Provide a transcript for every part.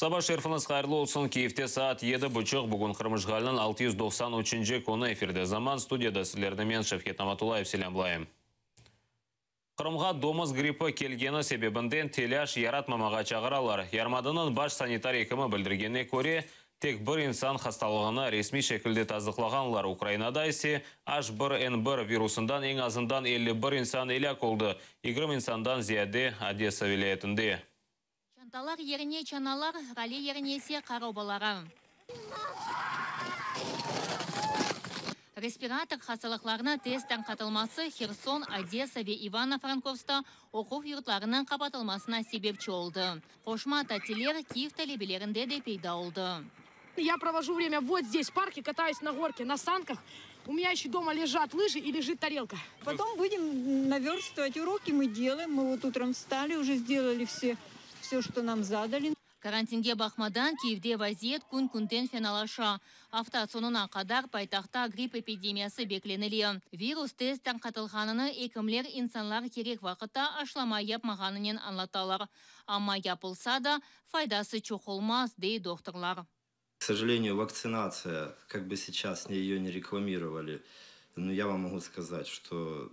Saba şerifiñiz hayırlı olsun. Kiyevde saat yedi buçuq. Bugün Qırım işğaliniñ 693-nci künü efirde Zaman studiyada sizlerni men, Şevket Namatullayev, selâmlayım. Qırımğa domuz grippi kelgeni sebebinden telâş yaratmamağa çağıralar. Yarımadanıñ baş sanitar ekimi bildirgenine köre, tek bir insan hastalığını resmiy şekilde tasdıqlağanlar. Ukrainada ise H1N1 virusından eñ azından 51 insan elâk oldı, 20 insandan ziyade Odessa vilâyetinde. Çantalar yerine çanalar, rale yerine ise korobaları. Respirator hastalıqlarını tez tarqatılması Herson, Odessa ve İvano-Frankovskta oquv yurtlarınıñ qapatılmasına sebepçi oldı. Qoşma tatiller Kiyev talebelerinde de peyda oldı. Я провожу время вот здесь, в парке, катаюсь на горке, на санках. У меня еще дома лежат лыжи и лежит тарелка. Потом будем наверстывать уроки, мы делаем. Мы вот утром встали, уже сделали все, все, что нам задали. Karantinge baqmadan Kiyevde vaziyet kün-künden fenalaşa. Afta soñuna qadar paytahtta gripp epidemiyası beklenile. Virus tez tarqatılğanını ekimler insanlar kerek vaqıtta aşılama yapmağanınen añlatalar. Amma yapılsa da faydası çoq olmaz, dey doktorlar. К сожалению, вакцинация, как бы сейчас ее не рекламировали, но я вам могу сказать, что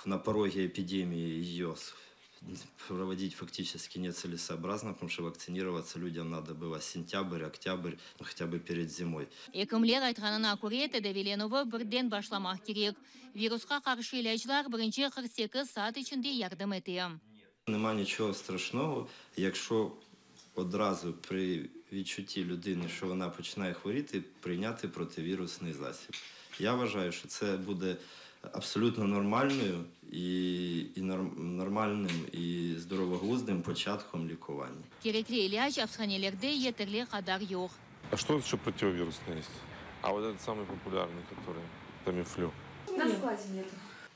на пороге эпидемии ее проводить фактически нецелесообразно, потому что вакцинироваться людям надо было сентябрь, октябрь, ну хотя бы перед зимой. Ekimler aytqanına köre tedaviylenüvi birden başlamaq kerek. Virusqa qarşı ilâclar birinci 48 saat içinde yardım ete. Нема нічого страшного, якщо одразу при відчутті людини, що вона починає хворіти, прийняти противірусний засіб. Я вважаю, що це буде абсолютно нормальною і, і нормальним і здоровоглуздим початком лікування. Kerekli ilâc apishanelerde yeterli qadar yoq. А что еще противовирусное есть? А вот этот самый популярный, который Тамифлю. На складе нет.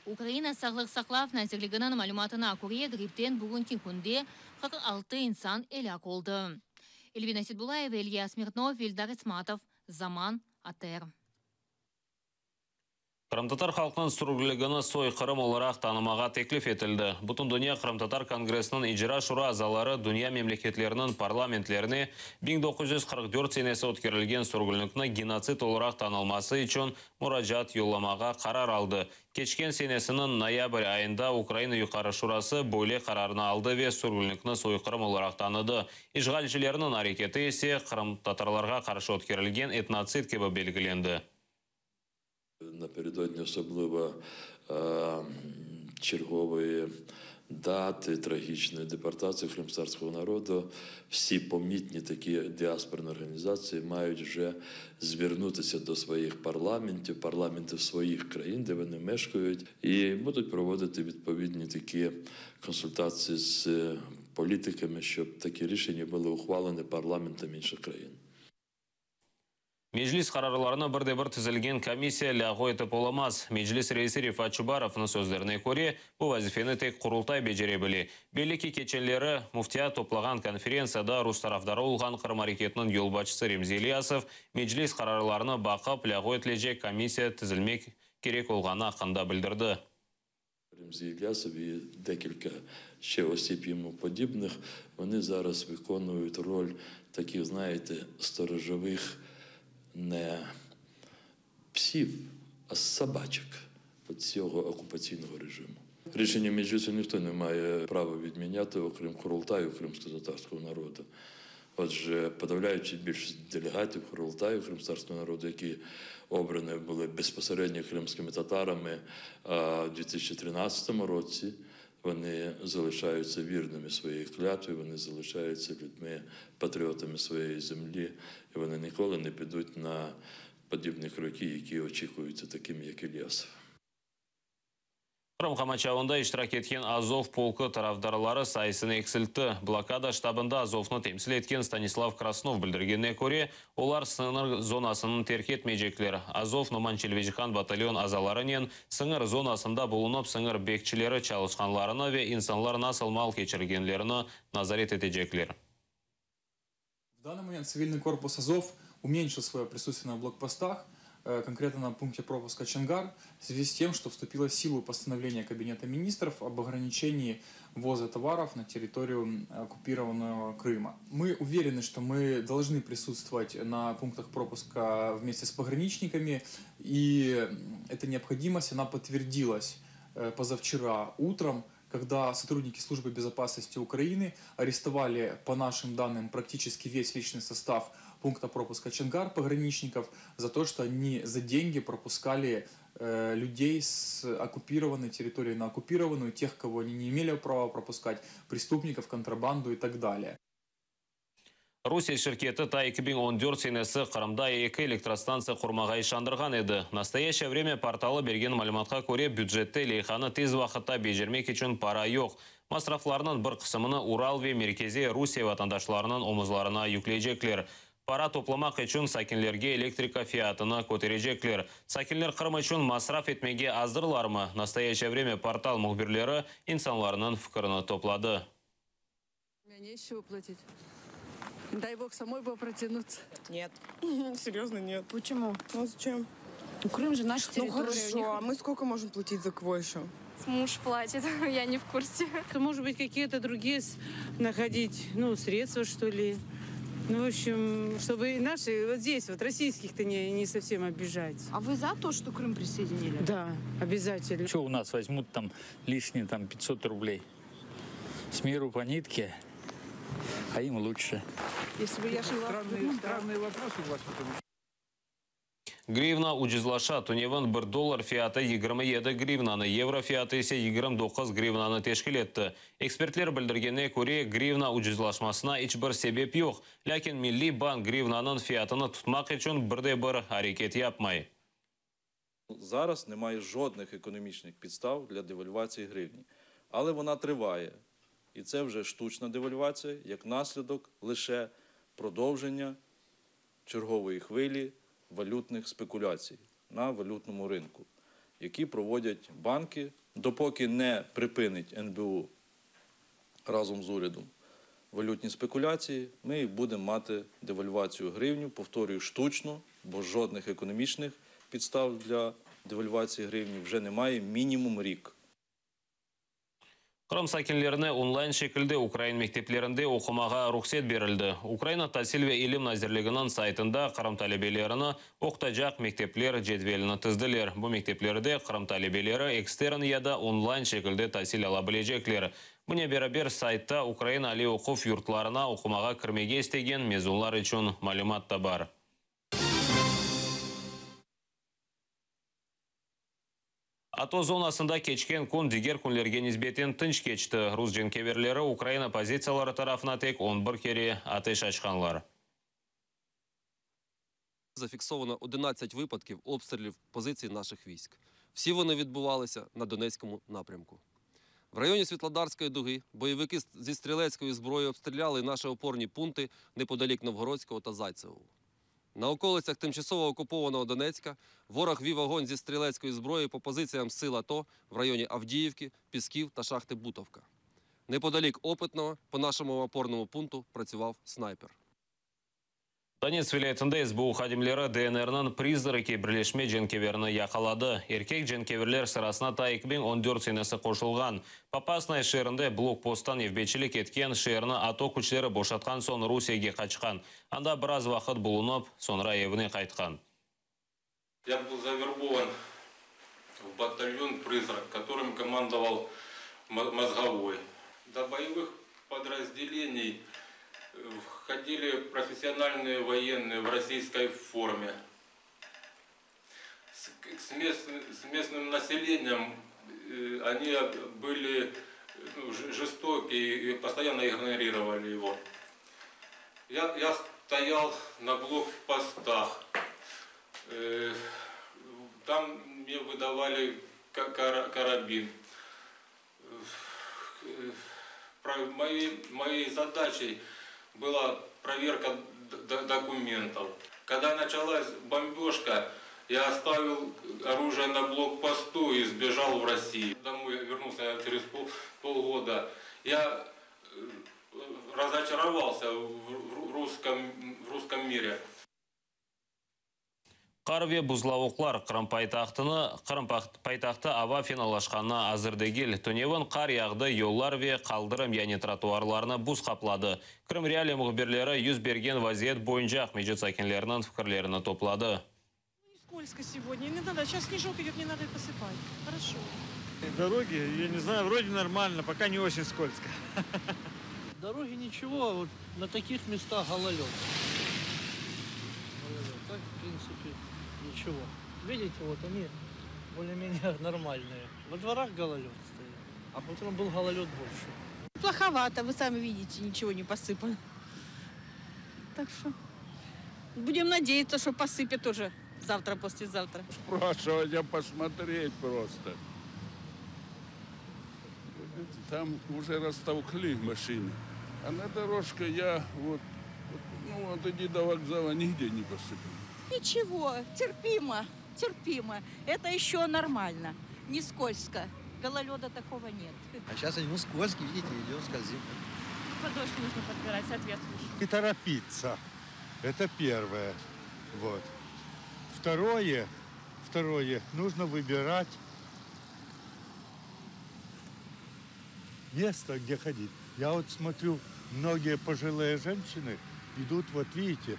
Ukraina Sağlıq saqlav nazirliginiñ malümatına köre grippten bugünki künde 46 insan elâk oldı. Elvina Sitbulayeva, İlya Smirnov, Vildar İsmatov. Zaman ATR. Qırımtatar halqınıñ sürgünligini soyqırım olaraq tanımağa teklif etildi. Bütündünya Qırımtatar Kongressiniñ icra şura azaları dünya memleketleriniñ parlamentlerine 1944 senesi ötkerilgen sürgünlikni genotsid olaraq tanılması içün muracaat yollamağa qarar aldı. Keçken senesiniñ noyabr ayında Ukraina Yuqarı Şurası böyle qararnı aldı ve sürgünlikni soyqırım olaraq tanıdı. İşğalcilerniñ areketi ise qırımtatarlarğa qarşı ötkerilgen etnotsid kibi belgilendi. Напередодні особливо е, чергової дати трагічної депортації кримськотатарського народу всі помітні такі діаспорні організації мають вже звернутися до своїх парламентів, парламентів своїх країн, де вони мешкають, і будуть проводити відповідні такі консультації з політиками, щоб такі рішення були ухвалені парламентом інших країн. Meclis qararlarını bir de bir tizilgen komissiya lâğu etip olamaz. Meclis reisi Refat Çubarovnıñ sözlerine köre, bu vazifeni tek Qurultay becere bile. Belli ki keçenleri Müftiyat toplağan konferentsiyada rus tarafdarı olğan Qırım areketiniñ yolbaşçısı Remzi İlyasov Meclis qararlarını baqıp lâğu etilecek komissiya tizilmek kerek olğanı aqqında bildirdi. Ремзі Ільясов і декілька ще осіб йому подібних, вони зараз виконують роль таких, знаєте, сторожових не псів, а собачок цього окупаційного режиму. Рішення Меджлісу ніхто не має права відміняти, окрім Курултаю кримськотатарського народу. Отже, подавляючи більшість делегатів Курултаю кримськотатарського народу, які обрані були безпосередньо кримськими татарами у 2013 році, вони залишаються вірними своїй клятві, вони залишаються людьми, патріотами своєї землі, і вони ніколи не підуть на подібні кроки, які очікуються такими, як Ільясов. Qırım qamaçavında iştirak etken Azov polku tarafdarları sayısını eksiltti. Blokada ştabında Azovnı temsil etken Stanislav Krasnov bildirgenine köre, olar sıñır zonasını terk etmeycekler. Azov Noman Çelebicihan batalyon azalarınen sıñır zonasında bulunıp sıñır bekçileri çalışqanlarını ve insanlar nasıl mal keçirgenlerini nezaret etecekler. В данный момент цивильный корпус Азов уменьшил свое присутствие на блокпостах. Конкретно на пункте пропуска Чонгар, в связи с тем, что вступило в силу постановление Кабинета министров об ограничении ввоза товаров на территорию оккупированного Крыма. Мы уверены, что мы должны присутствовать на пунктах пропуска вместе с пограничниками, и эта необходимость, она подтвердилась позавчера утром, когда сотрудники Службы безопасности Украины арестовали, по нашим данным, практически весь личный состав пункта пропуска Чонгар пограничников за то, что они за деньги пропускали людей с оккупированной территории на оккупированную, тех, кого они не имели права пропускать, преступников, контрабанду и так далее. Rusiye şirketi ta 2014 senesi Qırımda eki elektrostantsiya qurmağa işandırğan edi. Nastoyaşçeye vremâ portalı bergen malümatqa köre, bücette leyhanı tez vaqıtta becermek içün para yoq. Masraflarnıñ bir qısımını Ural ve merkeziy Rusiye vatandaşlarınıñ omuzlarına yükleycekler. Para toplamaq içün sakinlerge elektrika fiyatını köterecekler. Sakinler Qırım içün masraf etmege azırlarmı? Nastoyaşçeye vremâ portal mühbirleri insanlarnıñ fikirini topladı. Мне с чего платить. Дай бог самой бы протянуться. Нет. Серьезно, нет. Почему? Ну зачем? Ну, Крым же наша Ну территория. у хорошо, них а мы сколько можем платить за КВО еще? Муж платит, я не в курсе. Может быть, какие-то другие находить, ну, средства, что ли. Ну, в общем, чтобы и наши, вот здесь, вот российских-то не совсем обижать. А вы за то, что Крым присоединили? Да, обязательно. Что у нас возьмут там лишние 500 рублей? С миру по нитке, а им лучше. Если бы я жила в Странные, Крыму, да. странные вопросы у вас, потому что Grivna ucuzlaşa. Tünevin bir dollar fiyatı 27 grivnanı, yevro fiyatı ise 29 grivnanı teşkil etti. Ekspertler bildirgenine köre, grivna ucuzlaşmasına iç bir sebep yoq. Lâkin Milliy bank grivnanıñ fiyatını tutmaq içün bir de bir areket yapmay. Зараз немає жодних економічних підстав для девальвації гривні. Але вона триває. І це вже штучна девальвація, як наслідок лише продовження чергової хвилі валютних спекуляцій на валютному ринку, які проводять банки, допоки не припинить НБУ разом з урядом валютні спекуляції, ми і будемо мати девальвацію гривню, повторюю, штучну, бо жодних економічних підстав для девальвації гривні вже немає мінімум рік. Qırım sakinlerine onlayn şekilde ukrain mekteplerinde oqumağa ruhset berildi. Ukraina Tasil ve ilim nazirliginiñ saytında Qırım talebelerini oqutacaq mektepler cedvelini tizdiler. Bu mekteplerde Qırım talebeleri ekstern ya da onlayn şekilde tasil ala bilecekler. Bunen beraber saytta Ukraina aliy oquv yurtlarına oqumağa kirmege istegen mezunlar içün malümat da bar. ATO zonasında keçken kün diger künlerge nisbeten tınç keçti. Rus cenkeverleri Ukraina pozitsiyaları tarafına tek on bir kere ateş açqanlar. Зафіксовано 11 випадків обстрілів позицій наших військ. Всі вони відбувалися на Донецькому напрямку. В районі Світлодарської дуги бойовики зі стрілецької зброї обстріляли наші опорні пункти неподалік Новгородського та Зайцевого. На околицях тимчасово окупованого Донецька ворог вів огонь зі стрілецької зброї по позиціям сил АТО в районі Авдіївки, Пісків та шахти Бутовка. Неподалік Опитного по нашому опорному пункту працював снайпер. Donetsk vilâyetinde SBU hadimleri DNR-niñ Prizraki birleşme cenkeverini yaqaladı. Erkek cenkeverler sırasına ta 2014 senesi qoşulğan. Popasnaya şeerinde blokposttan nevbetçilik etken, şeerni ATO küçleri boşatqan soñ Rusiyege qaçqan. Anda biraz vaqıt bulunıp, soñra evine qaytqan. Я был завербован в батальон «Призрак», которым командовал Мозговой. До боевых подразделений входили профессиональные военные в российской форме. С, с, мест, с местным населением они были ну, жестоки и постоянно игнорировали его. Я, я стоял на блокпостах. Там мне выдавали карабин. Моей, моей задачей была проверка документов. Когда началась бомбежка, я оставил оружие на блокпосту и сбежал в Россию. Домой вернулся я через пол, полгода. Я разочаровался в русском, в русском мире. Qar ve buzlavuqlar Qırım paytahtını Qırım paytahtı ava fenalaşqanına azır degil. Tünevin qar yağdı, yollar ve qaldırım, yani trotuarlarnı buz qapladı. Krım Realii mühbirleri yüz bergen vaziyet boyunca Aqmescit sakinleriniñ fikirlerini topladı. Скользко сегодня. Не надо, сейчас снежок идет, не надо посыпать. Хорошо. Дороги, я не знаю, вроде нормально, пока не очень скользко. Дороги ничего, вот на таких местах гололед. Гололед. Так, в принципе, ничего. Видите, вот они более-менее нормальные. Во дворах гололед стоит, а утром был гололед больше. Плоховато, вы сами видите, ничего не посыпано. Так что будем надеяться, что посыпят уже завтра, послезавтра. Спрашивать, а посмотреть просто. Там уже растолкли машины. А на дорожке я вот, вот, ну, вот иди до вокзала, нигде не посыпано. Ничего, терпимо, терпимо. Это еще нормально, не скользко. Гололеда такого нет. А сейчас они, ну, скользкие, видите, идем, скользим. Подошву нужно подбирать соответствующую. Не торопиться. Это первое. Вот. Второе, второе, нужно выбирать место, где ходить. Я вот смотрю, многие пожилые женщины идут, вот видите,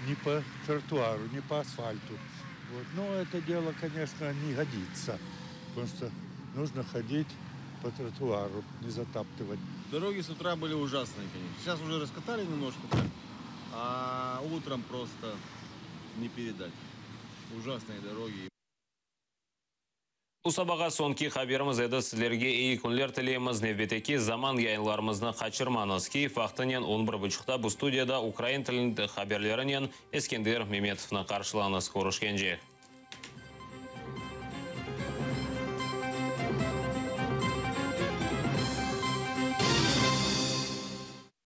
не по тротуару, не по асфальту. Вот. Но это дело, конечно, не годится, потому что нужно ходить по тротуару, не затаптывать. Дороги с утра были ужасные, конечно. Сейчас уже раскатали немножко, так, а утром просто не передать. Ужасные дороги. Bu sabağa soñki haberimiz edi. Sizlerge eyi künler tileymiz. Nevbetteki zaman yayınlarımıznı qaçırmañız. Kiyev vaqtınen 11.30-da bu studiyada ukrain tilinde haberlerinen Eskender Memetovnı qarşılañız. Körüşkence.